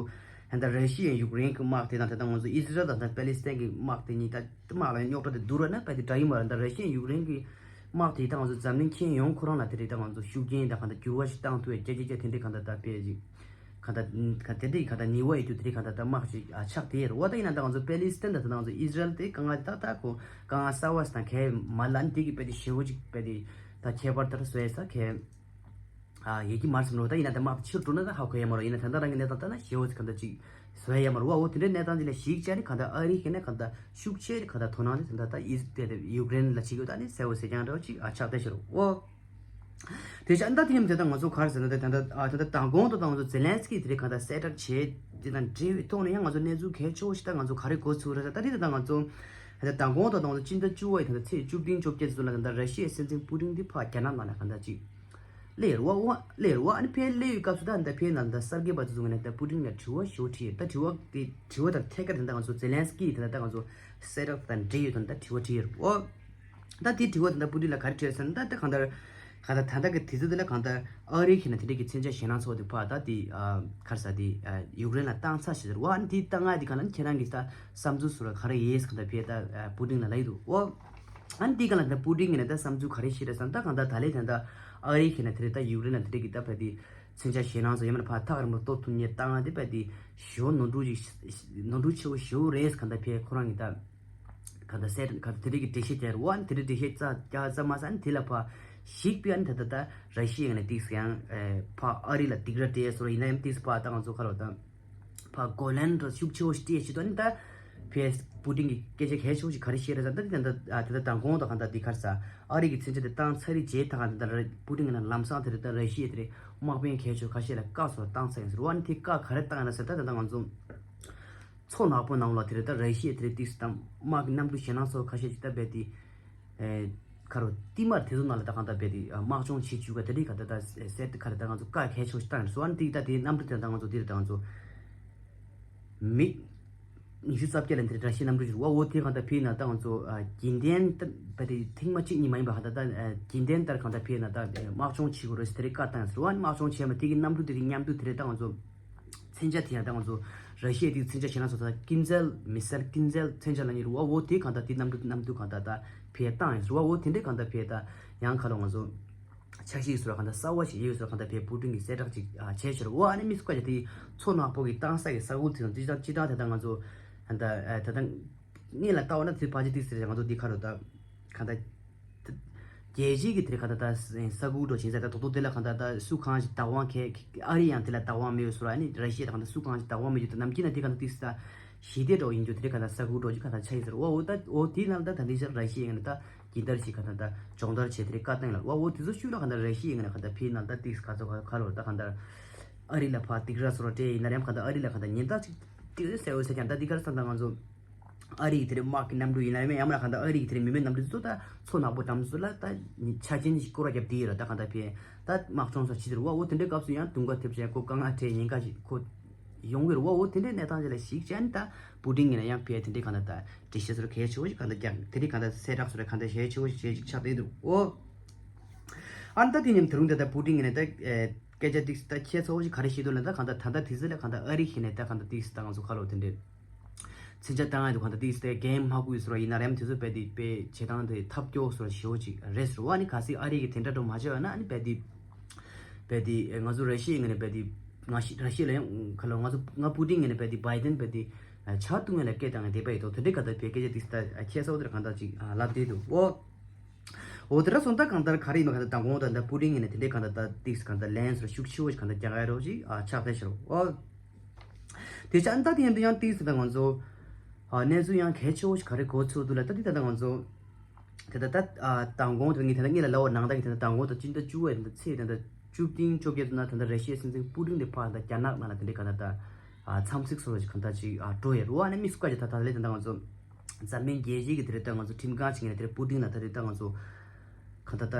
ད་ལྟ་ར་ཤི་ཡ་ཡུཀ་རེན་གྱི་དམག་དེ་དང་ད་ལྟ་ང་ཚོ་ཨི་ཟི་རལ་དང་ད་པེ་ལི་སི་ཐན་གྱི་དམག་དེ་གཉིས་ད་དམག་ལ་རྙོག་དྲ་དེ་བསྡུར་བ་ན་དཔེ་དེ་འདྲ་ཡིན་པ་རེད། ད་ར་ཤི་ཡ་ཡུཀ་རེན་གྱི་དམག་དེ་ད་ང་ཚོ་འཛམ་གླིང་ཁྱོན་ཡོངས་ཁོ་རང་ལ་དེ་རེད་ད་ང་ཚོ་ཤུགས་རྐྱེན་དང་གང་ལྟར་འགྱུར་བ་ཞིག་བཏང་ཐུབ་ཡ་རྒྱ་ཆེ་རྒྱ་དེ་འདྲའི་གང་ལྟར་ད་དཔེ་ཅིག་གང་ལྟར་གང་དེ་འདྲའི་གང་ལྟར་ནུས་པ་ཡོད་རྒྱུ་དེ་འདྲའི་གང་ལྟར་ད་དམག་ཅིག་ཨ་ཆགས་དེ་རེད་བ། ད་ཡིན་ན་ད་ང་ཚོ་པེ་ལི་སི་ཐན་དང་ད་ང་ཚོ་ཨི་ཟི་རལ་དེ་གང་ང་ད་ད་ཁོ་གང་ང་ས་བ་སི་དང་གས་མ་ལ་ནི་དེ་གི་དཔེ་དེ་ཞེ་བོ་ཅིག་དཔེ་དེ་ད་ཁྱད་པར་ལྟར་བཟོས་ས་གས། ཡོད་ཀྱི་མ་རེད་བསམ་རོ། ད་ཡིན་ན་ད་དམག་ཕྱིར་འགྲོ་ན་ད་ཧ་གོ་ཡ་མ་རོ། ཡིན་ན་ད་ལྟ་རང་གི་གནས་སྟངས་ལྟ་ན་ཞེ་བོ་ཅིག་ག་འདྲ་ཅིག་བཟོ་ཡ་ཡ་མ་རོ་བ། འོ་དེ་འདྲའི་གནས་སྟངས་ཅིག་ལ་གཞིགས་བྱས་ནས་ག་འདྲ་ཨ་རི་གི་ནས་ག་འདྲ་ཤུགས་ཆེ་ག་འདྲ་དོ་སྣང་དེ་ད་ལྟ་ཨི་དེ་ཡུཀ་རེན་ལ་བྱེད་ཀྱི་ཡོད་ད་ནི་གསལ་བོ་གསལ་རྐྱང་འདྲ་བོ་ཅིག་ཨ་ཆགས་བསྡད་ཤག་རོ། འོ་དེ་ཆ་ད་དེ་ཡིན་ད་ལྟ་ང་ཚོ་ག་རེ་ཟེར་ན་ད་ད་ལྟ་ཨ་ད་ལྟ་མདང་དགོང་ད་ད་ང་ཚོ་ཛེ་ལན་སི་ཀི་དེ་རིགས་ག་འདྲ་གསལ་བསྒྲགས་བྱས་དེ་དང་འབྲེལ་བའི་ཐོག་ནས་ཡང་ང་ཚོ་གནས་ཚུལ་གལ་ཆེ་བོ་ཞིག་ད་ང་ཚོ་ག་རེ་གོ་ཚུལ་རེད་ཟེར་ད་དེ་ད་ད་ང་ཚོ་ད་ལྟ་མདང་དགོང་ད་ད་ང་ཚོ་སྤྱི་ཟླ་བཅུ་པ་ཡི་ད་ལྟ་ཚེས་བཅུ་བདུན་བཅོ་བརྒྱད་ཚོ་ལ་ད་ལྟ་ར་ཤི་ཡའི་སྲིད་འཛིན་པུ་ཏིན་དེ་ཕར་རྒྱ་ནག་ནང་ལ་ག་འདྲ་ཅིག་སླེབས་རེད་བ། འོ་སླེབས་རེད་བ། ཨ་ནི་ཕར་སླེབས་པའི་སྐབས་སུ་ད་ད་ཕར་ནང་ད་གསར་འགོད་པ་ཚོ་ཚོ་ངོས་ནས་ད་པུ་ཏིན་ལ་དྲི་བ་ཞེ་པོ་དྲིས་ཡོད། ད་དྲི་བ་དེ་དྲི་བ་དང་ཐད་ཀར་དེ་ད་ང་ཚོ་ཛེ་ལན་སི་ཀི་དེ་ད་ད་ང་ཚོ་གསལ་བསྒྲགས་དང་འབྲེལ་ཡོད་དོན་ད་དྲི་བ་དྲིས་ཡོད་རེད་བ། ད་དེ་དྲི་བ་དེ་ད་པུ་ཏིན་ལ་ག་རེ་དྲིས་ཟེར་ན་ད་ད་གང་ལྟར་གང་ལྟར་ད་ལྟ་གི་དུས་ཚོད་དེ་ལ་གང་ལྟར་ཨ་རི་གིས་ན་དེ་འདྲ་གི་མཚོན་ཆ་ཞེད་སྣང་ཚོགས་དེ་ཕར་ད་དེ་ག་རེ་ཟེར་དེ་ཡུཀ་རེན་ལ་བཏང་ཚར་ཞེས་ཟེར་བ། ཨ་ནི་དེ་བཏང་ང་དེ་གང་ལ་ཁྱེད་རང་གི་ད་བསམ་ཚུལ་ཟུར་ལ་ག་རེ་ཡོད་གང་ལྟར་ཕར་ད་པུ་ཏིན་ལ་ལབ་ཡོད་འདུག་བ། ཨ་ནི་དེ་ག་ལ་ད་པུ་ཏིན་གྱིས་ན་ད་བསམ་ཚུལ་ག་རེ་བཤད་རེད་ཟེར་ན་ད་གང་ལྟར་ད་ལས་ད་ལྟ་ཨ་རི་གིས་ན་དེ་རེད་ད་ཡུཀ་རེན་ལ་དེ་རེད་གི་ད་ཕར་དེ་མཚོན་ཆ་ཞེད་སྣང་ཚོ་ཡང་མིན་ཕར་ཐག་རིང་པོ་གཏོར་ཐུབ་མཁན་བཏང་ང་དེ་ཕར་དེ་ཞེ་པོ་ནོར་འཁྲུལ་ཅིག་ནོར་འཁྲུལ་ཆེ་བོ་ཞེ་པོ་རེད་གང་ལྟར་ཕར་ཁོ་རང་གིས་ད་གང་ལྟར་གསལ་གང་ལྟར་དེ་རེད་གི་འགྲེལ་བཤད་རྒྱག་རེད་བ། ཨ་ནི་དེ་རེད་འགྲེལ་བཤད་རྩ་རྒྱག་རྩ་མ་ཟ་ཨ་ནི་དེ་ལ་ཕར་གཞིགས་པའི་ཨ་ནི་ད་ད་ད་ར་ཤི་ཡ་ཡིན་ན་ཏིག་ཡང་ཕར་ཨ་རི་ལ་སྡིགས་ར་སྤྲད་སོ་ཡིན་ན་ཡང་ཏིག་ཕར་ད་ང་ཚོ་ཁ་ལོ་ད། ཕར་གོ་ལན་འདྲ་ཤུགས་ཆེ་བོ་ཞིག་སྤྲད་བྱེད་དོ་ནི་ད། ཕར་པུ་ཏིན་གྱིས་སྐད་ཆ་གལ་ཆེ་བོ་ཞིག་ག་རེ་བཤད་རེད་ཟེར་ན་ད་དེ་ད་དེ་ད་མདང་དགོང་དང་གང་ལྟར་དེ་ག་རེ་ཟེར་ཨ་རི་གི་མཚོན་ཆ་དེ་བཏང་ཚར་རེད་བྱས་ད་གང་ལྟར་པུ་ཏིན་གྱིས་ན་ལམ་སང་དེ་རེད་ད་ར་ཤི་ཡ་དེ་རེད་དམག་དཔོན་གལ་ཆེ་བོ་ཁ་ཤས་ལ་བཀའ་སོགས་བཏང་ཚར་ཡིན་ཟེར་བ་ནི་དེ་བཀའ་ག་རེ་བཏང་ཡིན་ན་ཟེར་ད་ད་ད་ང་ཚོ་མཚོ་ནག་པོ་ནང་ལ་དེ་རེད་ད་ར་ཤི་ཡ་དེ་རེད་ཏིག་སི་དང་དམག་གི་གནམ་གྲུ་ཞེད་སྣང་སོགས་ཁ་ཤས་ཅིག་ད་རྦད་དེ། ཨེ། ཁ་རོ་ཏི་མར་དེ་ཚོ་ནང་ལ་ད་གང་ལྟར་རྦད་དེ་དམག་སྦྱོང་བྱེད་བཅུག་ག་དེ་རིགས་ག་ད་ད་ཟེར་ཏེ་ཁ་རེ་ད་ང་ཚོ་བཀའ་གལ་ཆེ་བོ་ཞིག་བཏང་ཡོད་སོ། ཨ་ནི་དེ་ད་དེ་གནམ་གྲུ་དེ་ད་ང་ཚོ་དེ་རེད་ད་ང་ཚོ་མི་ཉི་ཤུ་རྩ་བརྒྱད་ལ་འདི་རེད་ར་ཤི་གནམ་གྲུ་ཞིག་རེད་བ། འོ་དེ་གང་ལྟར་ཕེབས་ན་ད་ང་ཚོ་རྒྱུན་ལྡན་ད་རྦད་དེ་ཐེངས་མ་གཅིག་གཉིས་མ་ཡིན་པ་གང་ལྟར་ད་རྒྱུན་ལྡན་ལྟར་གང་ལྟར་ཕེབས་ན་ད་དམག་སྦྱོང་བྱེད་དགོས་རེད་ཟེར་དེ་རིགས་བཀའ་བཏང་ཡོད་སོ། ཨ་ནི་དམག་སྦྱོང་བྱས་མ་དེ་གི་གནམ་གྲུ་དེ་རིགས་མཉམ་དུ་དེ་རིགས་ད་ང་ཚོ། མཚོན་ཆ་དེ་ཡང་ད་ང་ཚོ་ར་ཤི་ཡ་དེ་མཚོན་ཆ་ཞེད་སྣང་ཚོགས་ས་ཀིན་ཟེལ་མི་སེལ་ཀིན་ཟེལ་མཚོན་ཆ་ལབ་མཁན་རེད་བ། འོ་དེ་གང་ལྟར་དེ་གནམ་གྲུ་གནམ་གྲུ་གང་ལྟར་ད་ཕར་བཏང་ཡིན་ཟེར་བ། འོ་དེ་འདྲའི་གང་ལྟར་ཕར་ད་ཡང་ཁ་ལོ་ང་ཚོ་ འཆར་གཞི་བཟོ་ག་འདྲ་གསར་བ་ཞིག་ཡོད་བཟོ་ག་འདྲ་བས་པུ་ཏིན་གྱིས་གསལ་བསྒྲགས་ཅིག་བྱས་ཕྱིར་འོ་ཨ་ནི་མི་སུ་ཀ་ཅིག་དེ་མཚོ་ནག་པོ་གི་བཏང་ས་གི་ས་ཁུལ་དེ་དང་ཅི་ལྟར་ཅི་ལྟར་དེ་དང་ང་ཚོ་ད་ད་ད་ད་སྔོན་ལ་ལྟ་བ་ན་དེ་ཕལ་ཆེར་ཏིག་ཟེར་ང་ཚོ་འདི་ཁ་རུ་ད་ག་འདྲ་རྒྱལ་སྤྱི་གི་དེ་ག་འདྲ་ད་ས་ཁུལ་འགྲོ་ཕྱིན་ས་ད་དོག་དོག་དེ་ལ་ག་འདྲ་ད་སུ་གང་ཞིག་བདག་དབང་གས་ཨ་རི་ཡང་དེ་ལ་བདག་དབང་མེད་བཟོ་ར་ཨ་ནི་ར་ཤི་ཡ་ད་ག་འདྲ་སུ་གང་ཞིག་བདག་དབང་མེད་རྒྱུ་ད་ནམ་རྒྱུན་ན་དེ་ག་འདྲ་ཏིག་ས་ཞི་བདེ་འགྲོ་ཡིན་རྒྱུ་དེ་ག་འདྲ་ས་ཁུལ་འགྲོ་རྒྱུ་ག་འདྲ་ཆ་ཡིན་ཟེར་འོ་འོ་ད་འོ་དེའི་ནང་ད་ད་འདི་ཞག་ར་ཤི་ཡ་ཡིན་ན་ད། ཇི་ལྟར་ཞིག་ག་ད་ད་སྦྱོང་བརྡར་བྱས་དེ་རིང་བཀའ་བཏང་ལ་བ་འོ་དེ་ཚོ་ཤུགས་ལ་ག་ད་ར་ཤི་ཡིན་ན་ག་ད་ཕི་ནང་ད་ཏིག་ག་ཚོ་ག་ལོ་ད་ག་ད་ཨ་རི་ལ་ཕ་ཏིག་ར་སོ་ར་སྤྲད་ཡིན་ན་རེམ་ག་ད་ཨ་རི་ལ་ག་ད་ཉེན་བརྡ་ཅིག་ཏིག་རེ་གསལ་བོ་ཟེར་ཀྱང་ད་འདི་གར་ས་ད་ང་ཚོ་ཨ་རི་དེ་རིང་དམག་གི་གནམ་གྲུ་ཡིན་ན་རེམ་ཡང་མ་ན་ག་ད་ཨ་རི་དེ་རིང་མི་མེད་གནམ་གྲུ་ཚོ་ད་མཚོ་ནག་པོ་འགྲམ་ཚོ་ལ་ད་ཆ་ཆེན་ཞིག་སྐོར་ར་རྒྱབ་དེ་ཡོད་ར་ད་ག་ད་ཕི་ད་དམག་སྦྱོང་ས་ཕྱི་དེ་རུ་བ་འོ་དེ་འདྲའི་སྐབས་སུ་ཡང་དུང་ག་ཐེབས་བྱས་ཁོ་དཀའ་ངལ་འཕྲད་ཉེན་ཁ་ཞིག་ཁོ། ཡོང་གི་རེད་བ། འོ་དེ་འདྲའི་གནས་སྟངས་ཅིག་ལ་གཞིགས་བྱས་ནས་ད་པུ་ཏིན་གྱིས་ན་ཡང་ཕལ་དེ་འདྲའི་གང་ལྟར་ད་འགྲེལ་བཤད་ཚོར་གལ་ཆེ་བོ་ཞིག་གང་ལྟར་ཀྱང་དེ་འདྲའི་གང་ལྟར་གསལ་བསྒྲགས་ཚོར་གང་ལྟར་གལ་ཆེ་བོ་ཞིག་བྱས་ཅིག་ཆགས་བསྡད་འདུག་འོ། ཨ་ནི་ད་དེ་ཉིན་དེ་རུང་ད་ད་པུ་ཏིན་གྱིས་ན་ད་སྐད་ཆ་ཏིག་ད་ཁྱད་མཚར་བོ་ཞིག་ག་རེ་བཤད་འདུག་ལ་ད་གང་ལྟར་ད་ལྟ་དེ་ཚོ་ལ་གང་ལྟར་ཨ་རི་གིས་ན་ད་གང་ལྟར་ཏིག་ད་ང་ཚོ་ཁ་ལོ་དེ་འདྲའི། མཚོན་ཆ་བཏང་ཡ་འདུག་གང་ལྟར་ཏིག་སྟེ་རྒན་མ་ཀུའི་སོ་ཡིན་ན་རེམ་དེ་ཚོ་བས་དེ་པའི་བྱེད་སྟངས་དེ་ཐབས་སྐྱོ་སོ་ཞེ་བོ་ཅིག་རེད་ཟེར་བ་ནི་ག་སྲིད་ཨ་རི་གི་དེ་འདྲ་འགྲོ་མ་བྱས་པ་ན་ནི་བས་དེ་བས་དེ་ང་ཚོ་ར་ཤི་ཡའི་ངོས་ནས་བས་དེ་ང་ཤི་ར་ཤི་ཡ་ལ་ཡང་ཁ་ལོ་ང་ཚོ་ང་པུ་ཏིན་ངོས་ནས་བས་དེ་བའི་ཏན་བས་དེ་ཆ་བཏུང་ཡ་ལ་སྐད་བཏང་ཡ་དེ་བས་ཡོད་དོ་དེ་འདྲའི་ག་ད་བས་སྐད་ཆ་ཏིག་ད་ཁྱད་མཚར་བོ་དེར་གང་ལྟར་ཅིག་ལབ་བསྡད་འདུག་འོ། འོ་དེ་འདྲ་སོང་ད་གང་ལྟར་ག་རེ་ཡིན་པ་ག་ད་དང་གོང་དང་ད་པུ་ཏིན་ངོས་ནས་དེ་འདྲའི་གང་ལྟར་ད་ཏིག་གང་ལྟར་ལན་སོ་ཤུགས་ཆེ་བོ་ཞིག་གང་ལྟར་རྒྱག་ཡ་རོགས་ཅིག་ཆགས་བསྡད་ཤག་འོ། དེ་ཆ་ཨ་ནི་ད་དེ་ཡིན་དུས་ཡང་ཏིག་ཙམ་ད་ང་ཚོ་ཨ་གནས་ཚུལ་ཡང་གལ་ཆེ་བོ་ཞིག་ག་རེ་གོ་ཚོད་འདུག་ལ་ད་དེ་ད་ད་ང་ཚོ་དེ་ད་ད་ཨ་མདང་དགོང་དེ་ངས་དེ་ད་ངས་ལ་ལབ་པ་ནང་ད་གི་དེ་ད་མདང་དགོང་ད་སྤྱི་ཟླ་བཅུ་པའི་དེ་ད་ཚེས་དེ་ད་བཅུ་བདུན་བཅོ་བརྒྱད་དུ་ན་དེ་ད་ར་ཤི་ཡའི་སྲིད་འཛིན་པུ་ཏིན་དེ་ཕར་ད་རྒྱ་ནག་ནང་ལ་དེ་འདྲའི་ག་ད་ད་ཨ་འཚམས་གཟིགས་སོགས་ཞིག་ག་ད་ཅིག་ཨ་འགྲོ་ཡ་རུ་ཨ་ནི་མི་སུ་ཀ་ཅིག་ད་ད་ལས་དེ་ད་ང་ཚོ་འཛམ་གླིང་རྒྱལ་སྤྱི་གི་དེ་རེད་ད་ང་ཚོ་ཁྲིམས་ཁང་ཞིག་ནས་དེ་རེད་པུ་ཏིན་ལ་ད་རེད་ད་ང་ཚོ། ག་ད་ད་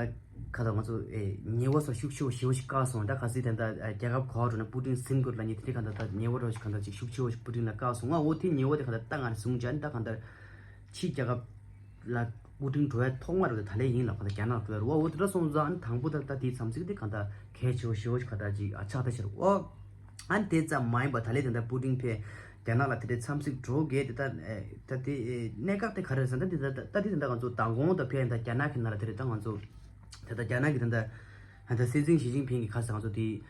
ག་ད་ང་ཚོ་ཨེ་ཉེས་པ་སོགས་ཤུགས་ཆེ་བོ་ཞེ་བོ་ཞིག་བཀག་སོང་། ད་ག་སྲིད་དེ་འདྲ་རྒྱལ་ཁབ་ག་བ་འགྲོ་ན་པུ་ཏིན་ཟིན་དགོས་ལ་ཉེ་དེ་ག་ད་ད་ཉེས་པ་རོ་ཞིག་ག་ད་ཅིག་ཤུགས་ཆེ་བོ་ཞིག་པུ་ཏིན་ལ་བཀག་སོང་། ང་འོ་དེ་ཉེས་པ་དེ་ག་ད་ད་ང་བཟུང་བྱས་ནི་ད་ག་ད་ཕྱི་རྒྱལ་ཁབ་ལ་པུ་ཏིན་འགྲོ་ཡ་ཐོག་མ་རེད། ད་ལས་ཡིན་ལ་ག་ད་རྒྱ་ནག་འགྲོ་ཡ་རུ་བ་འོ་དེ་འདྲ་སོང་ཙང་ཨ་ནི་དང་པོ་ད་ད་དེའི་མཚམས་ཚིགས་དེ་ག་ད་གལ་ཆེ་བོ་ཞེ་བོ་ཞིག་ག་ད་ཅིག་ཨ་ཆགས་ད་ཤར་འོ། ཨ་ནི་དེ་ཙམ་མ་ཡིན་པ་ད་ལས་དེ་འདྲ་པུ་ཏིན་ཕེ་རྒྱ་ནག་ལ་དེ་འདྲའི་འཚམས་གཟིགས་འགྲོ་གས་དེ་ད་ད་དེ་གནད་འགག་དེ་ག་རེ་རེད་ཟེར་ན་ད་དེ་ད་ད་དེ་དེ་འདྲ་ང་ཚོ་མདང་དགོང་ད་ཕེ་ད་རྒྱ་ནག་གི་ནང་ལ་དེ་རེད་ད་ང་ཚོ་ད་ད་རྒྱ་ནག་གི་དེ་འདྲ་ད་སྲིད་འཛིན་ཞི་ཅིན་ཕིང་གི་ཁ་ས་ང་ཚོ་དེ་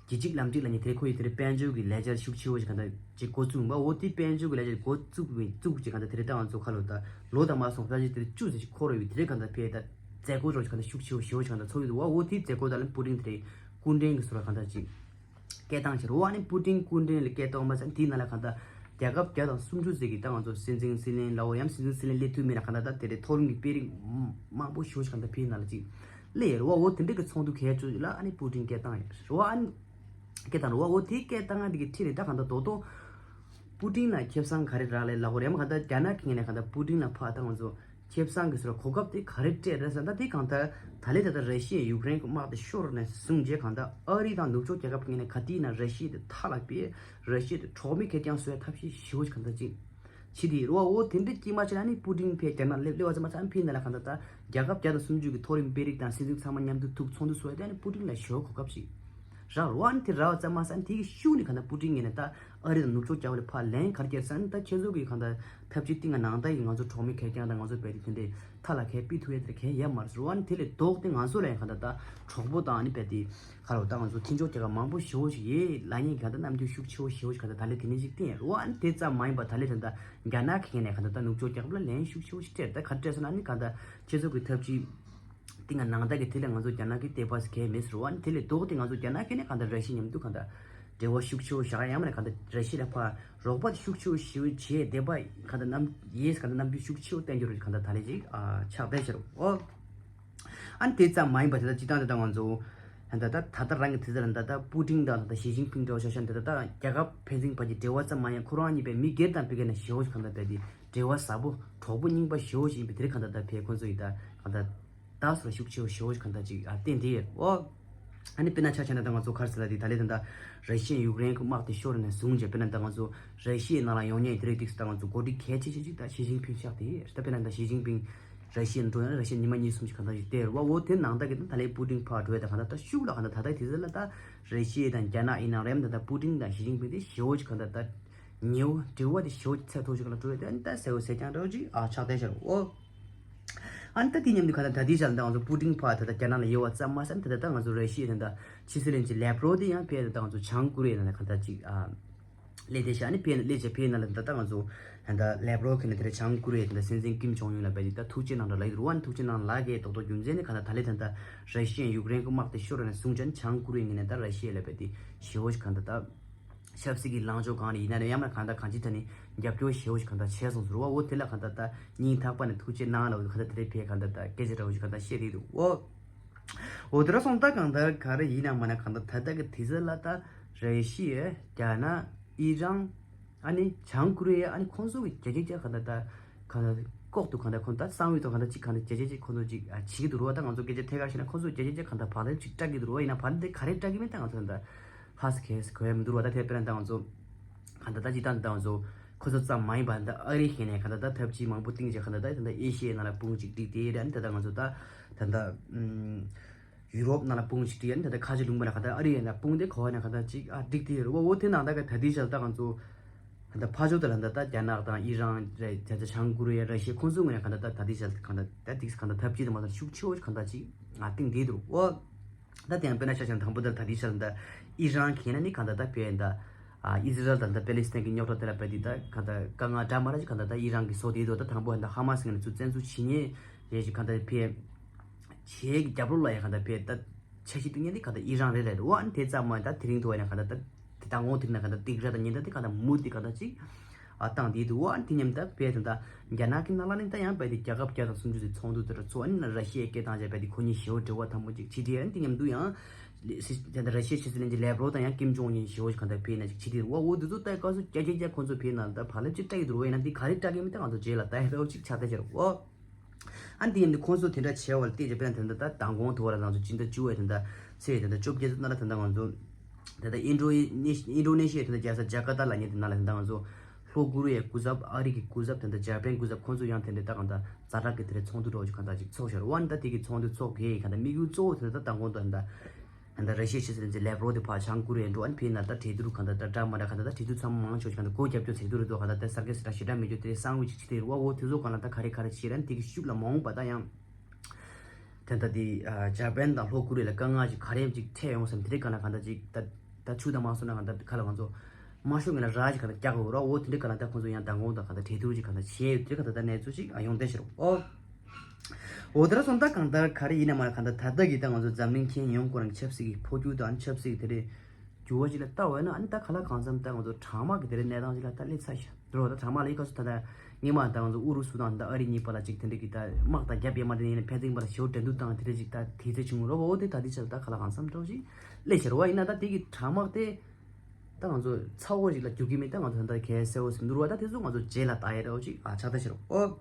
གི་གཅིག་ལམ་གཅིག་ལ་ཉེ་དེ་ཁོ་ཡི་དེ་རེད་དཔལ་འབྱོར་གི་ལས་འཆར་ཤུགས་ཆེ་བོ་ཞིག་ག་ད་ཅིག་འགོ་བཙུགས་པ་འོ་དེ་དཔལ་འབྱོར་གི་ལས་འཆར་འགོ་བཙུགས་བཙུགས་ཅིག་ག་ད་དེ་རེད་ད་ང་ཚོ་ཁ་ལོ་ད་ལོ་ད་མ་སོང་ད་ཅིག་དེ་བཅུ་ཙམ་ཞིག་འཁོར་བའི་དེ་རེད་ག་ད་ཕེ་ད་མཛད་སྒོ་རོགས་ཞིག་ག་ད་ཤུགས་ཆེ་བོ་ཞེ་བོ་ཞིག་ག་ད་ཚོགས་ཡོད་འདུག་བ། འོ་དེ་མཛད་སྒོ་ད་ལ་པུ་ཏིན་དེ་རེད་སྐུ་མགྲོན་གི་སོ་ར་ག་ད་ཅིག་སྐད་བཏང་ཕྱིར་འོ་ཨ་ནི་པུ་ཏིན་སྐུ་མགྲོན་ལ་སྐད་གཏོང་མ་ཚད་དེའི་ནང་ལ་གང་ལྟར་རྒྱལ་ཁབ་བརྒྱ་དང་སུམ་ཅུ་ཙམ་གྱི་ད་ང་ཚོ་སྲིད་འཛིན་སྲིད་བློན་ལའོ་ཡང་སྲིད་འཛིན་སྲིད་བློན་སླེབས་ཐུབ་མེད་ན་གང་ལྟར་ད་དེ་རེད་མཐོ་རིམ་གྱི་དཔོན་རིགས་མང་པོ་ཞེ་པོ་ཞིག་གང་ལྟར་ཕེབས་ནང་ལ་ཅིག་སླེབས་ཡོད་རེད་བ། འོ་དེ་འདྲ་གི་ཚོགས་འདུ་གལ་ཆེ་ལ་ཨ་ནི་པུ་ཏིན་སྐད་བཏང་ཡོད་རེད་བ། ཨ་ནི་སྐད་བཏང་རེད་བ། འོ་དེ་སྐད་བཏང་ང་དེ་གི་ཁྲིད་རེད་ད་གང་ལྟར་དོ་དོ་པུ་ཏིན་ལ་ཁེ་བཟང་ག་རེ་རག་ལས་ལ་འོ་རེད་མ་གང་ལྟར་རྒྱ་ནག་གི་ངོས་ནས་གང་ལྟར་པུ་ཏིན་ལ་ཕར་ད་ང་ཚོ་ཁེ་བཟང་གི་ཟེར་བ་གོ་སྐབས་དེ་ག་རེ་སྤྲད་རེད་ཟེར་ན་ད་དེ་གང་ལྟར་ད་ལས་ད་ལྟ་ར་ཤི་ཡས་ཡུཀ་རེན་གྱི་དམག་དེ་ཤོར་ནས་བཟུང་རྗེས་གང་ལྟར་ཨ་རི་དང་ནུབ་ཕྱོགས་རྒྱལ་ཁབ་ཀྱི་ངོས་ནས་ག་དུས་ཡིན་ན་ར་ཤི་ཡ་དེ་མཐའ་ལ་སྤེལ་ར་ཤི་ཡ་དེ་གྲོགས་མེད་ཁེར་རྐྱང་བཟོ་ཡ་ཐབས་ཤེས་ཞེ་པོ་ཞིག་གང་ལྟར་ཅིག་བྱེད་དེ་ཡོད་རེད་བ། འོ་དེ་འདྲ་སྐྱེས་མ་ཕྱིན་ན་ནི་པུ་ཏིན་ཕེ་རྒྱ་ནག་སླེབས་སླེབས་པ་ཙམ་མ་ཚད་ཕེ་ནང་ལ་གང་ལྟར་ད་རྒྱལ་ཁབ་བརྒྱ་དང་སུམ་ཅུ་གི་མཐོ་རིམ་དཔོན་རིགས་དང་སྲིད་འཛིན་ཚང་མ་མཉམ་དུ་ཐུག་ཚོགས་འདུ་ཚོགས་ཡ་དེ་ནི་པུ་ཏིན་ལ་ཞེ་པོ་གོ་སྐབས་ཤིག་རག་རེད་བ། ཨ་ནི་དེ་རག་པ་ཙམ་མ་ཟད་དེ་གི་ཤུགས་ནི་གང་ལྟར་པུ་ཏིན་ངོས་ནས་ད་ཨ་རི་དང་ནུབ་ཕྱོགས་རྒྱལ་ཁབ་ལ་ཕར་ལན་ག་རེ་བསྐྱལ་ཟེར་ན་ད་ཁྱེད་ཚོ་གི་གང་ལྟར་ཐབས་ཇུས་གཏིང་ལ་ནང་ལྟ་ཡི་ང་ཚོ་གྲོགས་མེད་ཁེར་རྐྱང་དང་ང་ཚོ་རྦད་དེ་དེ་འདྲའི་མཐའ་ལ་ཁེལ་ཕུད་ཐུབ་ཡ་དེ་ཁེལ་ཡོད་མ་རེད་ཟེར་བ། ཨ་ནི་དེ་ལས་ལྡོག་སྟེ་ང་ཚོ་ལ་ཡང་གང་ལྟར་ད་གྲོགས་པོ་དང་ཨ་ནི་རྦད་དེ་ག་རེ་ད་ང་ཚོ་མཐུན་ཕྱོགས་རྒྱལ་ཁབ་མང་པོ་ཞེ་པོ་ཞིག་ཡོད་ལབ་མཁན་གང་ལྟར་རྣམ་འགྱུར་ཤུགས་ཆེ་བོ་ཞེ་པོ་ཞིག་གང་ལྟར་ད་ལས་དེ་ནས་ཅིག་བསྟན་ཡོད་རེད་བ། ཨ་ནི་དེ་ཙམ་མ་ཡིན་པ་ད་ལས་ད་ལྟ་རྒྱ་ནག་གི་ངོས་ནས་གང་ལྟར་ད་ནུབ་ཕྱོགས་རྒྱལ་ཁབ་ལ་ལན་ཤུགས་ཆེ་བོ་ཞིག་སྤྲད་ད་ག་རེ་སྤྲད་ཟེར་ན་ཨ་ནི་གང་ལྟར་ཁྱེད་ཚོ་གི་ཐབས་ཇུས་སྟེང་ང་ནང་ལྟ་གི་དེ་ལ་ང་ཚོ་རྒྱ་ནག་གི་དད་པ་ཟེར་གང་ཡང་མེད་ཟེར་བ། ཨ་ནི་དེ་ལས་ལྡོག་སྟེ་ང་ཚོ་རྒྱ་ནག་གི་ནས་གང་ལྟར་ར་ཤི་ཡ་མཉམ་དུ་གང་ལྟར་འབྲེལ་བ་ཤུགས་ཆེ་བོ་བཞག་ཡང་མིན་ན་གང་ལྟར་ར་ཤི་ཡ་ལ་ཕར་རོགས་པ་ཤུགས་ཆེ་བོ་ཞེ་པོ་བྱས་དད་པ་གང་ལྟར་རྣམ་ཡེས་གང་ལྟར་རྣམ་འགྱུར་ཤུགས་ཆེ་བོ་བསྟན་རྒྱུ་རེད་གང་ལྟར་ད་ལས་ཅིག་ཨ་ཆགས་བསྡད་ཤག་རོ། ཨ་ནི་དེ་ཙམ་མ་ཡིན་པ་དེ་ལྟར་སྤྱི་བཏང་དེ་ལྟར་ང་ཚོ་ད་ལྟ་ད་ལྟ་རང་གི་དེ་ལྟར་ད་ལྟ་པུ་ཏིན་དང་ད་ལྟ་ཞི་ཅིན་ཕིང་འདྲ་བ་ཆ་བཞག་ན་དེ་ལྟ་ད་རྒྱལ་ཁབ་ཕན་ཚུན་བར་གྱི་འབྲེལ་བ་ཙམ་མ་ཡིན་ཁོ་རང་གཉིས་པའི་མི་སྒེར་དང་ཕ་གི་ན་ཞེ་པོ་ཞིག་གང་ལྟར་ད་དེ་འབྲེལ་བ་ཟབ་པོ་གྲོགས་པོ་རྙིང་པ་ཞེ་པོ་ཞིག་ཡིན་པའི་དེ་རིང་གང་ལྟར་ད་ཕེ་ཁོ་ཚོ་ཡིས་ད་གང་ལྟར། ད་སོ་ཤུགས་ཆེ་བོ་ཞེ་བོ་ཞིག་གང་ལྟར་ཅིག་ཨ་བསྟན་དེ་ཡོད་ཨོ། ཨ་ནི་དཔེར་ན་ཆ་བཞག་ན་ད་ང་ཚོ་ག་རེ་ཟེར་ལ་དེ་ད་ལས་ད་ད་ར་ཤི་ཡ་ཡུཀ་རེན་གྱི་དམག་དེ་ཤོར་ནས་བཟུང་རྗེས་དཔེར་ན་ད་ང་ཚོ་ར་ཤི་ཡའི་ནང་ལ་ཡོང་མཁན་དེ་རིང་ཏིག་ད་ང་ཚོ་འགོ་ཁྲིད་གལ་ཆེ་ཤོས་ཅིག་ད་ཞི་ཅིན་ཕིང་ཆགས་དེ་ད་དཔེར་ན་ད་ཞི་ཅིན་ཕིང་ར་ཤི་ཡ་འགྲོ་ཡང་ར་ཤི་ཡ་ཉི་མ་གཉིས་གསུམ་ཞིག་གང་ལྟར་ཞིག་བསྡད་རེད་བ། འོ་དེ་ནང་ད་གི་ད་ད་ལས་པུ་ཏིན་ཕར་འགྲོ་ཡ་ད་གང་ལྟར་ད་ཤུགས་ལ་གང་ལྟར་ད་ད་དེ་ཚོ་ལ་ད་ར་ཤི་ཡ་དང་རྒྱ་ནག་ཡིན་ནའང་རེད་ད་ད་པུ་ཏིན་དང་ཞི་ཅིན་ཕིང་དེ་ཞེ་བོ་ཅིག་གང་ལྟར་ད་ཉེ་བོ་འབྲེལ་བ་དེ་ཞེ་བོ་ཅིག་ཚད་མཐོ་ཞིག་ལ་འགྲོ་ཡ་ད་ད་ཟེར་བ་ཟེར་ཀྱང་འདྲ་བོ་ཅིག་ཨ་ཆགས་བསྡད་ཤག་རེད་བ། ཨ་ནི་ད་དེ་མཉམ་དུ་གང་ལྟར་ད་ལྟའི་ཆར་ད་ང་ཚོ་པུ་ཏིན་ཕར་ད་ལྟ་རྒྱ་ནག་ལ་ཡོད་པ་ཙམ་མ་ཟད་ད་ལྟ་ད་ང་ཚོ་ར་ཤི་ཡའི་ད་ལྟ་ཕྱི་སྲིད་བློན་ཆེན་ལེབ་རོབ་དེ་ཡང་ཕར་ད་ལྟ་ང་ཚོ་བྱང་ཀོ་རི་ཡའི་ནང་ལ་གང་ལྟར་ཅིག་ཨ། སླེབས་བསྡད་ཤག་ཨ་ནི་ཕར་ནས་སླེབས་བྱས་ཕར་ནང་ལ་ད་ལྟ་ང་ཚོ་ད་ལྟ་ལེབ་རོབ་ཁྱེད་ནས་དེ་རིང་བྱང་ཀོ་རི་ཡའི་ད་ལྟ་སྲིད་འཛིན་ཀིམ་ཇོང་ཡུན་ལ་ཕར་ད་ལྟ་ཐུགས་ཆེ་གནང་རོགས་ལབ་ཡོད་རེད་པ། ཨ་ནི་ཐུགས་ཆེ་གནང་ལབ་ཀྱི་འདུག་རྒྱུ་མཚན་ནི་གང་ལྟར་ད་ལན་ད་ལྟ་ར་ཤི་ཡས་ཡུཀ་རེན་གྱི་དམག་དེ་ཤོར་བ་ནས་བཟུང་བྱས་ནས་བྱང་ཀོ་རི་ཡའི་ངོས་ནས་ད་ར་ཤི་ཡ་ལ་ཕར་ད་ཞེ་པོ་ཞིག་གང་ལྟར་ད་ཆབ་སྲིད་ཀྱི་ལངས་ཕྱོགས་སྒང་ནས་ཡིན་ན་རེད། ཡང་མིན་ན་གང་ལྟར་གང་ཅིའི་ཐད་ནས་རྒྱབ་སྐྱོར་ཞེ་པོ་ཞིག་གང་ལྟར་བྱས་སོང་ཟེར་བ། འོ་དེ་ལ་གང་ལྟར་ད་སྙིང་ཐག་པ་ནས་ཐུགས་ཆེ་གནང་ལབ་གང་ལྟར་དེ་རིང་ཕར་གང་ལྟར་ད་སྐད་ཆ་འདྲ་བོ་ཞིག་གང་ལྟར་བཤད་བསྡད་འདུག་འོ། འོ་དེ་འདྲ་སོང་ཙང་གང་ལྟར་ག་རེ་ཡིན་ན་མིན་ན་གང་ལྟར་ད་ལྟ་གི་དུས་ཚོད་ལ་ད་ར་ཤི་ཡ། རྒྱ་ནག་ཨི་རན། ཨ་ནི་བྱང་ཀོ་རི་ཡ། ཨ་ནི་ཁོང་ཚོ་གི་བརྒྱ་ཆ་བརྒྱ་གང་ལྟར་ད་གང་ལྟར་ལྐོག་ཏུ་གང་ལྟར་ཁོང་ད་གསང་བའི་ཐོག་གང་ལྟར་ཅིག་གང་ལྟར་བརྒྱ་ཆ་བརྒྱ་ཁོང་ཚོ་ཅིག་ཨ་བྱེད་ཀྱི་འདུག་རེད་པ། ད་ང་ཚོ་སྐད་ཆ་ཐད་ཀར་བཤད་ན་ཁོང་ཚོ་བརྒྱ་ཆ་བརྒྱ་གང་ལྟར་བག་ལེབ་ཅིག་བཀྲ་གི་འདུག་རེད་པ། ཡིན་ན་བག་ལེབ་དེ་ག་རེ་བཀྲ་གི་མིན་ད་ང་ཚོ་ད་ཧ་སི་ཁེ་སི་གོ་ཡ་མི་འདུག་རེད་པ། ད་དེ་དཔེར་ན་ད་ང་ཚོ་གང་ལྟར་ད་ཅིག་ད་ད་ང་ཚོ་ཁོ་ཚོ་ཙམ་མ་ཡིན་པ་ད་ཨ་རི་ཁེ་ནས་གང་ལྟར་ད་ཐབས་ཇུས་མང་པོ་བཏིང་བྱས་གང་ལྟར་ད་ད་ཨེ་ཤི་ཡའི་ནང་ལ་དཔུང་ཅིག་བསྒྲིགས་ཏེ་རེད། ཨ་ནི་ད་ད་ང་ཚོ་ད་ད་ད་ཨུམ། ཡུ་རོབ་ནང་ལ་དཔུང་ཞིག་བསྒྲིགས། ཨ་ནི་ད་ལྟ་ཁ་ཆེ་ལུང་པ་ལ་ག་ད་ཨ་རི་ཡན་ལ་དཔུང་དེ་གོ་བ་ན་ག་ད་ཅིག་ཨ་བསྒྲིགས་ཏེ་ཡོད་རེད་པ། འོ་དེ་ནང་ད་ག་ད་དེའི་ཆར་ད་ང་ཚོ་ག་ད་ཕར་ཕྱོགས་དེ་ལ་ད་ད་རྒྱ་ནག་དང་ཨི་རན་རེད། ད་ད་བྱང་ཀོ་རི་ཡ། ར་ཤི་ཡ། ཁོང་ཚོའི་ངོས་ནས་ག་ད་ད་ད་དེའི་ཆར་ག་ད་ད་དེ་ག་ད་ཐབས་ཇུས་དེ་མ་ད་ཤུགས་ཆེ་བོ་ག་ད་ཅིག་ཨ་བཏིང་བསྡད་འདུག་འོ་ད་དེ་ཡང་དཔེར་ན་ཆ་བཞག་དང་པོ་ད་ད་དེའི་ཆར་ད་ཨི་རན་གྱིས་ན་ནི་ག་ད་ད་བས་ད་ཨ་ཨི་ཟི་རལ་དང་ད་པེ་ལི་སི་ཐན་གྱི་རྙོག་དྲ་དེ་ལ་བས་དེ་ད་ག་ད་དཀའ་ངལ་འདྲ་མ་འདྲ་ཅིག་ག་ད་ད་ཨི་རན་གྱིས་བཟོ་བསྡད་འདུག་ད་དང་པོ་ད་ཧ་མ་སི་ངོས་ནས་ཚུར་བཙན་འཛུལ་བྱེད་མཁན་རེད་ཅིག་ག་ད་བས། བྱེད་ཀྱི་རྒྱབ་ལོགས་ལ་ཡང་ག་ད་བས་ད་འཆར་གཞི་བཏིང་མཁན་དེ་ག་ད་ཨི་རན་རེད་ལབ་འདུག་པ། ཨ་ནི་དེ་ཙམ་མ་ཡིན་ད་དེ་རིང་དུ་བ་ཡང་ག་ད་ད་དེ་ད་ངོ་དེ་ན་ག་ད་ཏིག་ར་ད་ཉིན་ད་དེ་ག་ད་མུ་དེ་ག་ད་ཅིག་ཨ་བཏང་དེ་འདུག་པ། ཨ་ནི་དེ་མཉམ་ད་བས་ད་ད་རྒྱ་ནག་གི་ནང་ལ་ནི་ད་ཡང་བས་དེ་རྒྱལ་ཁབ་བརྒྱ་དང་སུམ་ཅུ་དེ་ཚོགས་འདུ་དེ་ར་ཚོགས། ཨ་ནི་ན་ར་ཤི་ཡའི་སྐད་བཏང་བྱས་བས་དེ་ཁོ་གཉིས་ཞེ་པོ་འབྲེལ་བ་དམ་པོ་ཅིག་བྱེད་དེ། ཨ་ནི་དེ་མཉམ་དུ་ཡང་ད་ད་ར་ཤི་ཡའི་ཕྱི་སྲིད་བློན་ཆེན་ལེབ་རོབ་དང་ཡང་ཀིམ་ཇོང་ཡུན་ཞེ་པོ་ཞིག་ག་ད་བས་ན་ཅིག་བྱེད་དེ་རེད་པ། འོ་དེ་ཚོ་ད་སྐབས་སུ་རྒྱ་རྒྱ་རྒྱ་ཁོང་ཚོ་བས་ན་ད་བག་ལེབ་ཅིག་བཀྲ་ཡི་འདུག་པ། ཡིན་ན་དེ་ག་རེ་བཀྲ་གི་མིན་ད་ང་ཚོ་རྗེས་ལ་ད་ཡ་ད་འོ་ཅིག་ཆ་ད་ཤེས་རོགས་ཨོ། ཨ་ནི་དེ་ཡིན་དུས་ཁོང་ཚོ་དེ་འདྲ་བྱས་པ་ལ་བལྟས་ཀྱི་དཔེར་ན་དེ་འདྲ་ད་མདང་དགོང་དུ་བ་ལ་ང་ཚོ་སྤྱི་ཟླ་བཅུ་པའི་དེ་འདྲ་ཚེས་དེ་འདྲ་བཅོ་བརྒྱད་ཚོ་ནང་ལ་དེ་འདྲ་ང་ཚོ་དེ་འདྲ་ཨིན་ཌོ་ཨིན་ཌོ་ནེ་ཤི་ཡའི་དེ་འདྲ་རྒྱལ་ས་ཇ་ཀར་ཏ་ལབ་མཁན་དེ་ནང་ལ་དེ་འདྲ་ང་ཚོ་ལྷོ་ཀོ་རི་ཡའི་སྐུ་ཚབ། ཨ་རི་གི་སྐུ་ཚབ། དེ་འདྲ་འཇར་པན་སྐུ་ཚབ། ཁོང་ཚོ་ཡང་དེ་འདྲ་ད་གང་ལྟར་ཛ་དྲག་གི་དེ་འདྲ་ཚོགས་འདུ་འདྲ་བོ་ཞིག་གང་ལྟར་ཅིག་ཚོགས་བཞག་རེད་པ། ཨ་ནི་ད་དེ་གི་ཚོགས་འདུ་ཚོགས་ཀྱི་གང་ལྟར་དམིགས་ཡུལ་གཙོ་བོ་དེ་འདྲ་ད་མདང་དགོང་དུ་དེ་འདྲ་ད་ལྟ་ར་ཤི་ཡའི་ཕྱི་སྲིད་བློན་ཆེན་ལེབ་རོབ་དེ་ཕར་བྱང་ཀོ་རི་ཡར་འགྲོ། ཨ་ནི་ཕར་ནང་ལ་ད་གྲོས་བསྡུར་གང་ལྟར་ད་འདྲ་མ་འདྲ་གང་ལྟར་ད་གྲོས་བསྡུར་ཚང་མ་མང་ཆེ་བ་ཞིག་གང་ལྟར་སྒོ་རྒྱབ་སྐྱོར་བྱེད་ཀྱི་འདུག་རེད་འདུག་གང་ལྟར་ད་ས་ག་ཟེར་ད་ཞེ་དྲག་མེད་རྒྱུ་དེ་གསང་བའི་ཅིག་བྱེད་དེ་རེད་པ། འོ་དེ་ཚོ་གང་ལ་ད་ག་རེ་ག་རེ་བྱེད་རན་དེ་གི་ཤུགས་ལ་མ་འོངས་པ་ད་ཡང་། དེ་ལྟ་དེ་ཨ་འཇར་པན་དང་ལྷོ་ཀོ་རི་ཡ་ལ་དཀའ་ངལ་ཅིག་ག་རེ་ཅིག་འཕྲད་ཡོང་བསམ་དེ་རིང་གང་ལ་གང་ལྟར་ཅིག་ད་ད་ཆུ་དང་མ་སོང་ན་གང་ལྟར་ཁ་ལ་ང་ཚོ་མ་ཤོང་ངེ་ལ་ར་ཅིག་གང་ལྟར་རྒྱག་དགོས་ར། འོ་དེ་འདྲ་གང་ལ་ད་ཁོང་ཚོ་ཡང་མདང་དགོང་དང་གང་ལྟར་གྲོས་བསྡུར་ཅིག་གང་ལྟར་བྱས་ཡོད་དེ་གང་ལྟར་ད་གནས་ཚུལ་ཅིག་ཨ་ཡོང་བསྡད་ཤག་རོ། ཨོ། འོ་དེ་འདྲ་སོང་ད་གང་ལྟར་ག་རེ་ཡིན་ན་མ་ལ་གང་ལྟར་ད་ལྟ་གི་ད་ང་ཚོ་འཛམ་གླིང་ཁྱོན་ཡོངས་ཁོ་རང་གི་ཆབ་སྲིད་ཀྱི་འཕོ་འགྱུར་དང་ཆབ་སྲིད་ཀྱི་དེ་རེད། འགྱུར་བ་ཞིག་ལ་ལྟ་བས་ན་ཨ་ནི་ད་ག་ལ་གང་འཚམ་ད་ང་ཚོ་གྲང་དམག་གི་དེ་རིང་གནས་སྟངས་ཞིག་ལ་ད་སླེབས་ཚར་ཤག་འགྲོ་བ། ད་གྲང་དམག་ལ་ཡི་ག་སུ་ད་ད་སྔོན་མ་ད་ང་ཚོ་ཨུ་རུ་སུ་དང་ད་ཨ་རི་གཉིས་བར་ལ་ཅིག་དེ་འདྲ་གི་ད་དམག་དང་རྒྱབ་ཡེ་མ་དེ་ཡིན་ན་ཕན་ཚུན་བར་ཞེ་པོ་འགྲན་བསྡུར་བཏང་དེ་འདྲ་ཅིག་ད་དེ་ཚེ་བྱུང་རོ་བ། འོ་དེ་ད་དེ་ཆར་ད་ག་ལ་གང་འཚམ་འགྲོ་ཞིག་སླེབས་ཤག་རོ་བ། ཡིན་ན་ད་དེ་གི་གྲང་དམག་དེ་ད་ང་ཚོ་ཚ་བོ་ཞིག་ལ་འགྱུར་གི་མེད། ད་ང་ཚོ་ད་ད་གལ་གསལ་བོ་ཞིག་འདུག་རོ་བ། ད་དེ་ཚོ་ང་ཚོ་རྗེས་ལ་ད་ཡེ་རོ་ཅིག་ཨ་ཆགས་ད་ཤག་རོ་ཨོ།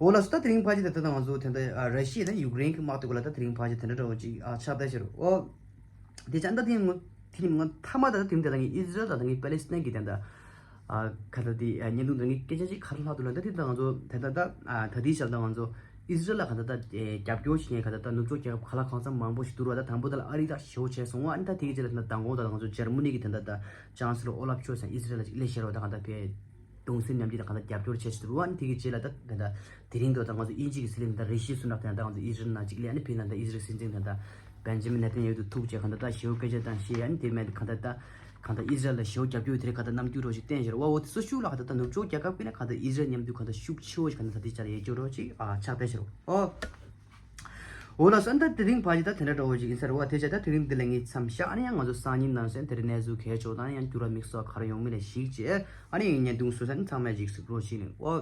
འོ་ལགས་སོ། ད་དེ་རིང་ཕལ་ཆེར་ད་ལྟ་ང་ཚོ་དེ་འདྲ་ཨ་ར་ཤི་ཡ་དང་ཡུཀ་རེན་གྱི་དམག་དེ་སྐོར་ལ་ད་དེ་རིང་ཕལ་ཆེར་དེ་འདྲ་འདྲ་བོ་ཅིག་ཨ་ཆགས་བསྡད་ཤག་རོ། ཨོ། དེ་ཙང་ད་དེ་ངོ་དེ་ནི་ངོ་མཐའ་མ་ད་ད་དེ་རིང་དེ་ལ་ངས་ཨི་ཟི་རལ་དང་ད་ངས་པེ་ལེ་སི་ཐན་གྱི་དེ་འདྲ་ཨ་ག་ད་དེ་ཨ་བརྙན་ཐུང་དེ་ངས་སྐད་ཆ་ཅིག་ག་རེ་ལྷག་འདུག་ལབ་ན། ད་དེ་ད་ང་ཚོ་དེ་ད་ད་ཨ་ད་དེའི་ཞག་ད་ང་ཚོ་ཨི་ཟི་རལ་ལ་ག་ད་ད་ཨེ་རྒྱབ་སྐྱོར་བྱེད་མཁན་ག་ད་ད་ནུབ་ཕྱོགས་རྒྱལ་ཁབ་ག་ལ་གང་འཚམ་མང་པོ་ཞིག་འདུག་ར། ད་དང་པོ་དེ་ལ་ཨ་རི་ད་ཞེ་པོ་བྱས་སོང་བ། ཨ་ནི་ད་དེ་གི་རྗེས་ལ་ད་མདང་དགོང་ད་ང་ཚོ་འཇར་མ་ནི་གི་དེ་འདྲ་ད་ཅང་སི་ལོ་ཨོ་ལབ་ཤོལ་ཚ་ཨི་ཟི་རལ་ལ་ཅིག་སླེབས་ཤག་རོ། ད་ག་ད་ཕར་གདུང་སེམས་མཉམ་སྐྱེད་དང་གང་ལྟར་རྒྱབ་སྐྱོར་བྱེད་ཀྱི་འདུག་ར། ཨ་ནི་དེ་གི་རྗེས་ལ་ད་གང་ལྟར་དེ་རིང་དུ་ད་ང་ཚོ་དབྱིན་ཇི་གི་སྲིད་བློན་ད་རི་ཤི་སུ་ནག་དེ་ད་ང་ཚོ་ཨི་ཟི་རལ་ནང་གཅིག་སླེབས། ཨ་ནི་ཕིན་ལན་ད་ཨི་ཟི་རལ་སྲིད་འཛིན་ད་ད་བན་ཇི་མིན་ནེ་ཐན་ཡ་ཧུ་དང་ཐུག་བྱས་གང་ལྟར་ད་ཞེ་པོ་སྐད་ཆ་དང་བཤད། ཨ་ནི་དེ་མིན་གང་ལྟར་ད་གང་ལྟར་ཨི་ཟི་རལ་ལ་ཞེ་པོ་རྒྱབ་སྐྱོར་དེ་རིང་གང་ལྟར་རྣམ་འགྱུར་རོ་ཞིག་བསྟན་བཞག་ར་བ། འོ་དེ་ཚོ་ཤུགས་ལ་གང་ལྟར་ད་ནུབ་ཕྱོགས་རྒྱལ་ཁབ་ཀྱི་ནས་གང་ལྟར་ཨི་ཟི་རལ་མཉམ་དུ་གང་ལྟར་ཤུགས་ཆེ་བོ་ཞིག་གང་ལྟར་ད་དེ་ཆ་ལ་ཡེ་སྐྱོར་རོ་ཞིག་ཨ་ཆགས་བསྡད་ཤག་རོ། འོ། འོ་ལགས་སོ། ཨ་ནི་ད་དེ་རིང་ཕལ་ཆེར་ད་དེ་འདྲ་འདྲ་བོ་ཞིག་ཡིན་ས་རེད་བ། དེ་བྱས་ད་དེ་རིང་འདི་ལ་ངས་མཚམས་བཞག་ཨ་ནི་ཡང་ང་ཚོ་སང་ཉིན་ནང་སོན་དེ་རིང་གནས་ཚུལ་གལ་ཆེ་བ་དང་ཡང་འགྱུར་བ་དམིགས་བསལ་ག་རེ་ཡོང་མིན་ལ་གཞིགས་བྱས་ཨ་ནི་ཡང་བརྙན་ཐུང་བཟོས་ས་ནི་ཚང་མས་གཟིགས་གཟིགས་རོགས་བྱས་ནས། འོ་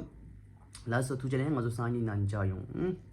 ལགས་སོ། ཐུགས་རྗེ་ཆེ། ཡང་ང་ཚོ་སང་ཉིན་ནང་མཇལ་ཡོང་།